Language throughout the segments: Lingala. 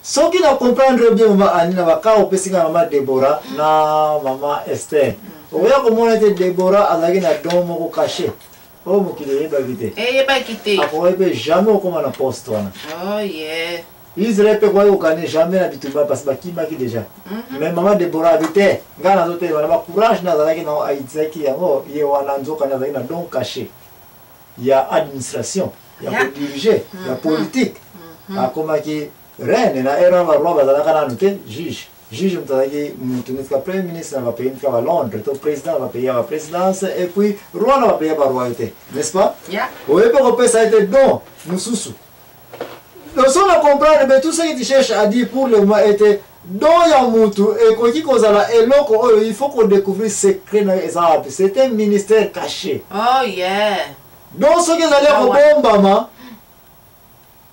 Soki na comprendre bien, mama Ani, na baka opesi nga mama Deborah na mama Esther, okoya komona ete Deborah azalaki na don moko caché oyo mokili eyebaki te. Eyebaki te. Akoki mpe jamais okóma na poste wana. Oh yeah. Israel mpe ekoki kokane jamais na bitumba parce bakimaki déjà. Mais mama Deborah abi te, ngai nazotelema na bacourage na azalaki nango, aitizaki yango ye wana, nzoka nde azalaki na don caché ya administration, ya kodiriger, ya politique. Akomaki reine na ere wana, baroi bazalaka nanu te. Juge moto azalaki mutu neti ka premier ministre na bapays neti ka ba Londres, to président na bapays ya baprésidence, et puis roi na bapays ya baroyauté, n'est-ce pas? Yeah. Oyebi kopesa ete don mosusu. Donc so na comprendre, mais tout ce que tu cherches à dire pour le moment ete don ya mutu ekoki kozala eloko oyo il faut kodécouvrir secret na yo eza wapi. C'est un ministère caché. Oh yeah. Donc soki ezali ya kobombama,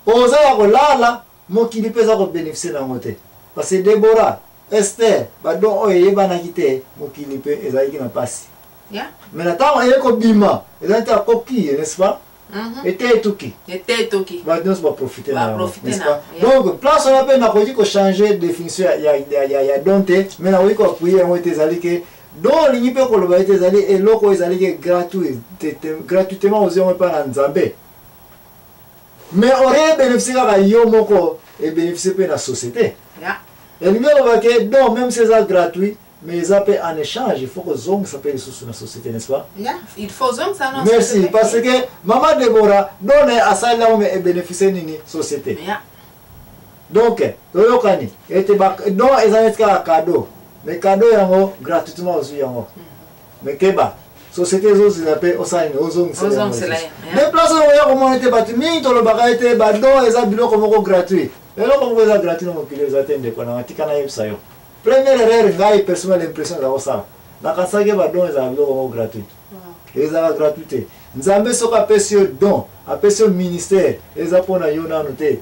oza ya kolala, mokili mpe eza kobénéficie nango te, parce que Debora, Ester, badon oyo eyebanaki te, mokili mpe ezalaki na mpasi. Mais na ntango eye kobima, ezali te akoki, n'est-ce pas? Ete etuki. Ete etoki. Bato nyonso baprofite na yango, Baprofite n'est-ce na pas? yango, yeah. Donc place wana mpe nakoki kochanger définition ya don te, mais nakoki koappuyer yango ete ezali ke don olingi mpe koloba ete ezali eloko oyo ezali ke gratuit, gratuitement ozwi yango epai na Nzambe, mais oye bénéficie kaka yo moko, ebénéficie mpe na société. Elingi oloba ke don, même si eza gratuit, mais eza mpe en échange, il faut kozongisa mpe lisusu na société, n'est-ce pas? Yeah. Il faut zongisa na Merci. société. Parce que mama Debora, don na ye asali yango, mais ebénéficie nini? Société. Donc toyokani ete don eza neti kaka cadeau, mais cadeau yango gratuitement ozwi yango, mais keba, société ezozela mpe osala nini? Ozongisela yango Ozongisela lisusu. ye, yeah. Nde place oyo oya komona ete bato mingi tolobaka ete badon eza biloko moko gratuit. Eloko moko eza gratuit na mokili eza te, ndeko nanga. Tika nayebisa yo, première erreur ngai personnel impression eza kosala, nakanisaki badon ezala biloko moko gratuit. Ezalaka gratuit te. Nzambe soki apesi yo don, apesi yo ministère, eza mpona yo nanu te,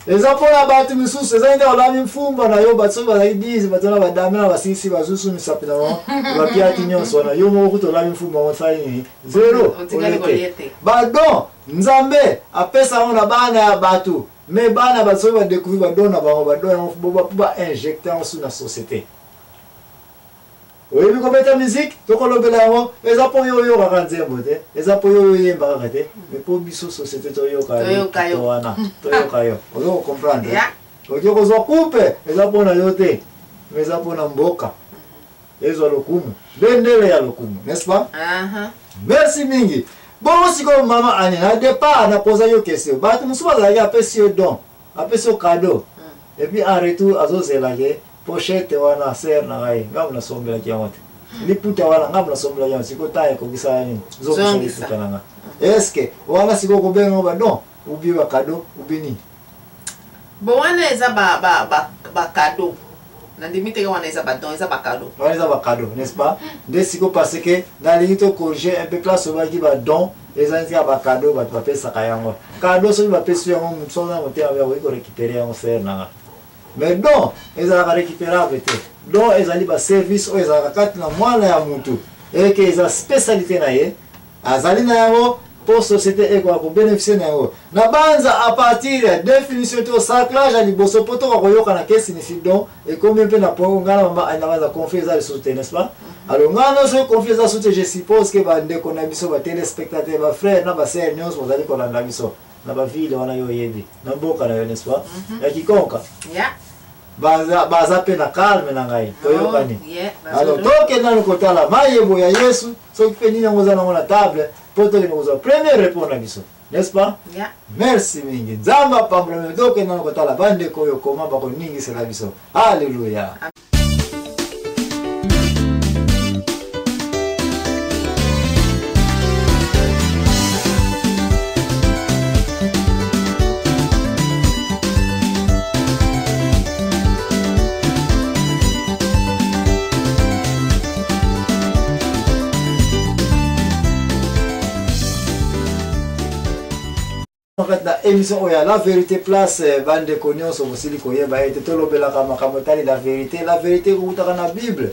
eza mpona bato misusu. Eza nde olami mfumba na yo, bato soki bazalaki 10, bato na badame na basilisi, bazusu misapi na bango, bapiaki nyonso wana. Yo moko kuta olami mfumba yango, osali nini? Zero. Otikali olie kolie te. Te. Badon Nzambe apesa yango na bana ya bato, mais bana ya bato soki badécouvrir badon na bango, badon yango po bainjecte yango su na société. Oyebi kobeta musique, tokolobela yango, eza mpo yo oyokaka nzembo te, eza mpo yo oyemba kaka te, mais mpo biso société toyoka yo. Toyoka yo. To wana toyoka yo, ozo kocomprendre? Okoki kozwa coupe, eza mpo na yo te, mais eza mpo na mboka ezwa lokumu, bendele ya lokumu, n'est-ce pas? Uh-huh. Merci mingi. Bongo sikoyo, mama Ani, na départ napoza yo question. Bato mosusu bazalaki, apesi yo don, apesi yo cadeau, et puis en retour azozela ke pochette wana, sœur na ngai, ngambo nasombelaki yango te, liputa wana ngambo nasombelaki yango, sikoyo ta ekokisala nini? Zongisa Zongisa. liputa na nga. Est-ce wana sikoyo kobenga yango badon ou bien bacadeau ou bien nini? Bon, wana eza bacadeau. Nandimi teke wana eza badon, eza bacadeau. Wana eza bacadeau, n'est-ce pas? Nde sikoyo, parce que nalingi to corriger un peu place obaki badon eza neti kaka bacadeau bato bapesaka yango. Cadeau soki bapesi yango, motu soki aza na motema mabe akoki korécupérer yango, frère nanga. Mais don ezalaka récupérable te. Don ezali baservice oyo ezalaka kati na mwana ya mutu, eke eza spécialité na ye, azali na yango mpo société ekoka kobénéficie na yango. Na banza à partir ya définition to sarclage ya liboso mpo toka koyokana ke signifie don, ekomi mpe na point ngai na mama na banza conflit eza lisusu te, n'est-ce pas? Alors ngai nyonso soki conflit eza lisusu te, je suppose ke bandeko na biso, batéléspectateur, bafrère na basœur nyonso bazali kolanda biso na bavile wana, yo oyebi na mboka na yo, n'est-ce pas, ya kikonka, baza mpe na calme na ngai, toyokani. Oh, yeah, Alors tokende nanu kotala mayebo ya Yesu, soki mpe nini yango eza nango na table, mpo tokende kozwa première réponse na biso, n'est-ce pas? Yeah. Merci mingi, Nzambe apambola bino. Tokende nanu kotala bandeko oyo koma bakoningisela biso. Alleluya. Kati na émission oyo ya La Vérité Place, bandeko nyonso bosili koyeba ete tolobelaka makambo etali la vérité. La vérité ekokutaka na Bible.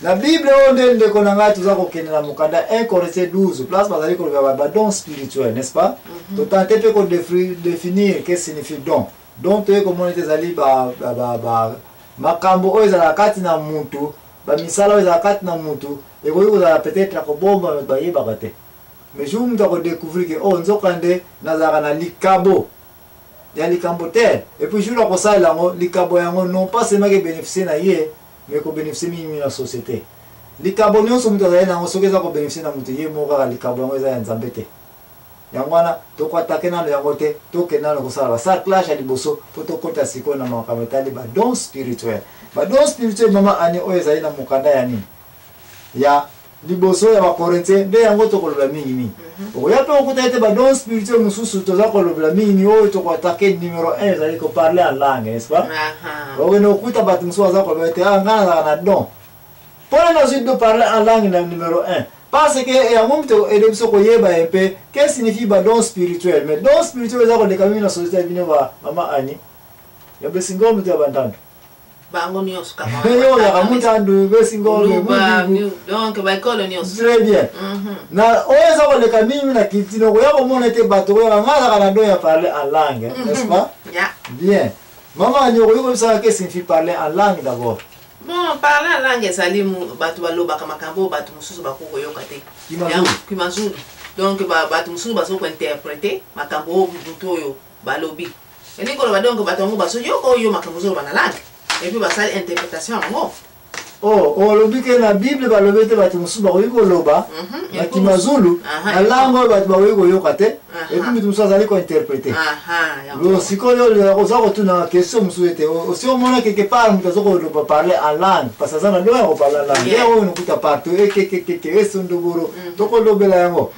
Na Bible oyo nde, ndeko na ngai, toza kokende na mokanda 1 Corinthiens 12, place bazali koloba badon spirituel, n'est-ce pas? Totente mpe kodéfinir que signifie don. Donc toye komona ete ezali ba, ba, ba, ba makambo oyo ezalaka kati na mutu, bamisala oyo ezalaka kati na mutu ekoki kozala peut-être ya kobomba, bato bayebaka te. Mais jour mutu akodécouvrir ke oh, nzokande nazalaka na likabo ya likambo te, et puis jour akosalela yango likabo yango, non pas seulement ke bénéficier na ye, mais kobénéficier mingi na société. Likabo nyonso moto azali na yango, soki eza kobénéficier na moto ye moko kaka, likabo yango eza ya Nzambe te. Yango wana tokoattaquer nano yango te. Tokende nano kosala bacerclage ya liboso mpo tokɔta sikoyo na makambo etali badon spirituel. Badon spirituel, mama Ani, oyo ezali na mokanda ya nini, ya liboso ya Bacorinthien, nde yango tokoloba mingimingi. Okoya mpe okuta ete badon spirituel mosusu toza kolobela mingi, oyo tokoattaquer numéro 1, ezali koparler en langue, n'est-ce pas? Okende okuta bato mosusu baza koloba ete ah, ngai nazalaka na don. Mpona nazwi de parler en langue na numéro 1, parce que yango moto aide biso koyeba ye mpe que signifie badon spirituel. Mais don spirituel eza koleka mingi na société ya bino, ba mama Ani ya Besingombe to ya Bantandu? Bango nyonso kaka. Yo oyaka Mutandu, Besingombe? Luba, donc baekole nyonso. Très bien. Na oyo eza koleka mingi na culture, okoya komona ete bato koyaka ngai azalaka na don ya parler en langue, n'est-ce pas? Yeah. Bien, mama Ani, okoki koyebisaka que signifie parler en langue d'abord? Bon, parler en langue ezali bato balobaka makambo oyo bato mosusu bakoki koyoka te. Kimazulu. Kimazulu. Donc bato mosusu bazoki kointerpréter makambo oyo motu oyo balobi. Elingi koloba, donc bato yango bazoyoka oyo makambo ozoloba na langue, et puis basali interprétation yango. Oh, olobi ke na Bible balobi ete bato mosusu bakoki koloba na kimazulu, na langue oyo bato bakoki koyoka te, et puis moto mosusu azali kointerpréter. Aha, yango. Sikoyo oza kotuna question mosusu ete osi omona quelque part moto aza koloba parler en langue parce que aza na don ya koparler en langue? Ye oyo nokuta partout ekekekeke esondoboro, tokolobela yango.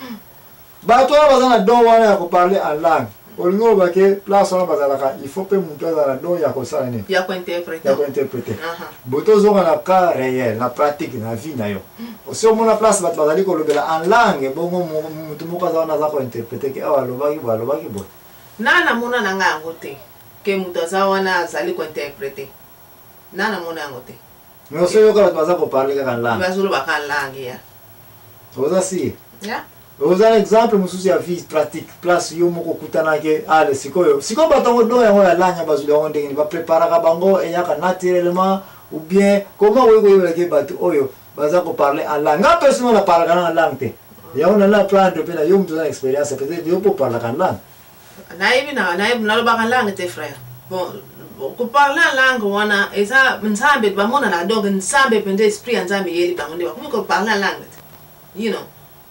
Bato wana baza na don wana ya koparler en langue, olingi oloba ke place wana bazalaka, il faut mpe moto azala na don ya kosala nini? Ya kointerpréter. Ya kointerpréter. Bo tozonga na cas réel, na pratique, na vie na yo. Osi omona place bato bazali kolobela en langue, bongo moto moko aza wana aza kointerpréter ke awa alobaki boye, alobaki boye? Na namona na ngai yango te ke moto aza wana azali kointerpréter. Na namona yango te. Mais osi oyoka bato baza koparler kaka langue? Bazolobaka langue ya. Oza si ya. Oza na exemple mosusu ya vie pratique, place yo moko okutanaki ale sikoyo? Sikoyo bato yango, don yango ya langue, bazwili yango ndenge nini? Bapreparaka bango, eyaka naturellement, ou bien comment okoki koyebelaki bato oyo baza koparler en langue? Nga mpe sino naparlaka na langue te, yango nana apprendre mpe na yo. Moto oza na expérience, peut-être yo mpo oparlaka en langue. Nayebi na nayebi, nalobaka langue te, frère. Bon, koparler en langue wana eza Nzambe bamonana. Donc Nzambe mpenza, esprit ya Nzambe eyeli bango nde bakomi koparler en langue te.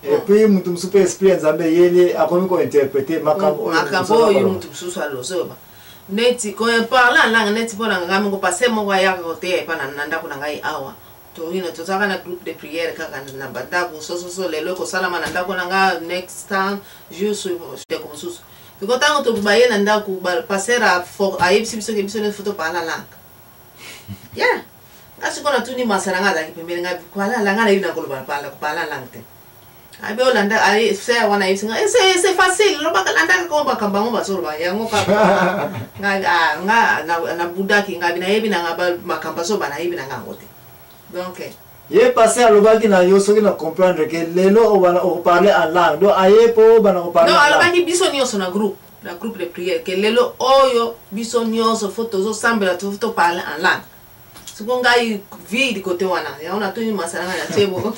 Et puis moto mosusu mpe, esprit ya Nzambe eyeli, akomi kointerpréter makambo oyo makambo oyo moto mosusu alozoba. Neti koparler en langue, neti mpo na ngai moko, pasteur moko ayaka koteya epa na ndako na ngai awa. Toyino tozalaka na groupe de prière kaka na bandako sososo. Lelo ekosalama na ndako na nga, next time, jour ndeko mosusu. Siko ntango tobaye na ndako, pasteur ayebisi biso ke biso nyonso faut toparler langue. Ya nga sikoyo natuni masa na nga azalaki pembeni nga: parler langue, nayebi na koloba koparler langue te. Abi olanda ser wana ayebisi nga: c'est facile, lobaka, landaka ko makambo yango bazoloba yango kaka. Nga nabudaki, nga nayebi nanga makambo azoba, nayebi nanga yango te. Donc ye pasteur alobaki na yo, soki na comprendre, ke lelo okoparler en langue, donc aye mpo obana koparler? Non, alobaki biso nyonso na groupe de prière ke lelo oyo biso nyonso faut tozosambela, faut toparler en langue. Siko ngai vide kote wana, yango natuni masa nanga na tie bo,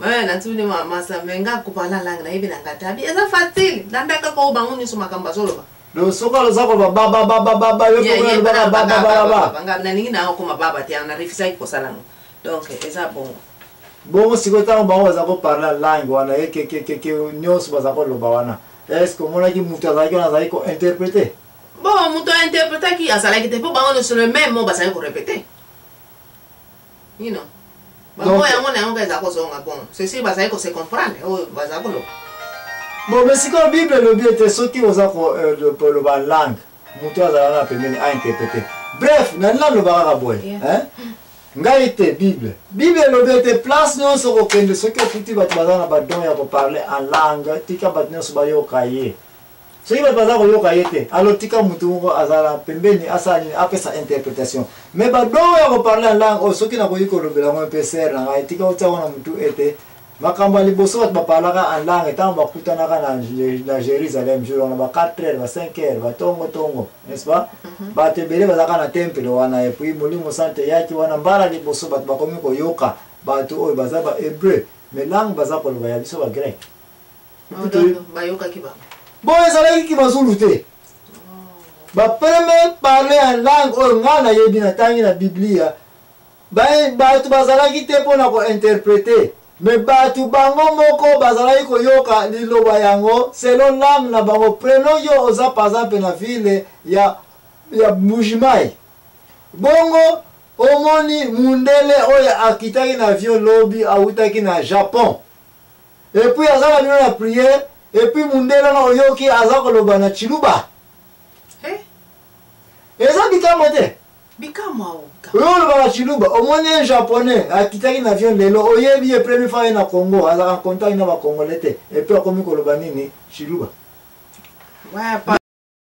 natuni masa: mais nga koparler en langue, nayebi na nga te. Abi eza facile, landa kaka oyo bango nyonso makambo azoloba. Donc soki aloza koloba bababababa, yo mpe babababa? Nalingi na okoma baba te, narefusaki kosala yango. Donc eza bongo. Bongo sikoyo, ntango bango baza koparler langue wana, ekekekeke nyonso baza koloba wana, est ce que omonaki moto azalaki wana azalaki kointerpréter? Bon, moto ainterprétaki azalaki te, mpo bango nyonso le même mot bazalaki korépéter. Bango yango na yango eza kozonga. Bon, ceci bazali kose comprendre oyo baza koloba. Bon, mais sikoyo Bible elobi ete soki oza koloba langue, moto azala na pembeni ainterpréter. Bref, nani naloba kaka boye, ngai te, Bible. Bible elobi ete place nyonso kokende, soki okuti bato baza na badon ya koparler en langue, tika bato nyonso bayoka ye. Soki bato baza koyoka ye te, alors tika motu moko azala pembeni asala nini? Apesa interprétation. Mais badon ya koparler en langue oyo, soki nakoki kolobela yango mpe, sœur na ngai, tika otia wana motu ete Makambo ya liboso bato baparlaka en langue ntango bakutanaka na Jérusalem jour wana ba 4 heures, ba 5 heures, ba tongo tongo, n'est-ce pas? Bato ebele bazalaka na temple wana, et puis Molimo Santo eyaki wana mbala liboso bato bakomi koyoka bato oyo baza ba hébreu, mais langue baza koloba ya biso ba grec. Oh, donc bayokaki bango. Bon, ezalaki kimazulu te. Ba premier parler en langue oyo ngai nayebi, natangi na Biblia, bato bazalaki te mpona kointerpréter, mais bato bango moko bazalaki koyoka liloba yango selon langue na bango. Prenons, yo oza par exemple na ville ya Mbujimai, bongo omoni mundele oyo akitaki na avion lobi, awutaki na Japon, et puis aza na bino na prière, et puis mundele wana oyoki aza koloba na Chiluba. Eh? Eza bikamwa te? Bikamwa o. Oyo olobaka Chiluba, omoni un Japonais akitaki na avion lelo, oyebi ye premier fois ye na Congo, azalaka contact na Bacongolais te, et puis akomi koloba nini? Chiluba. Ouais, pa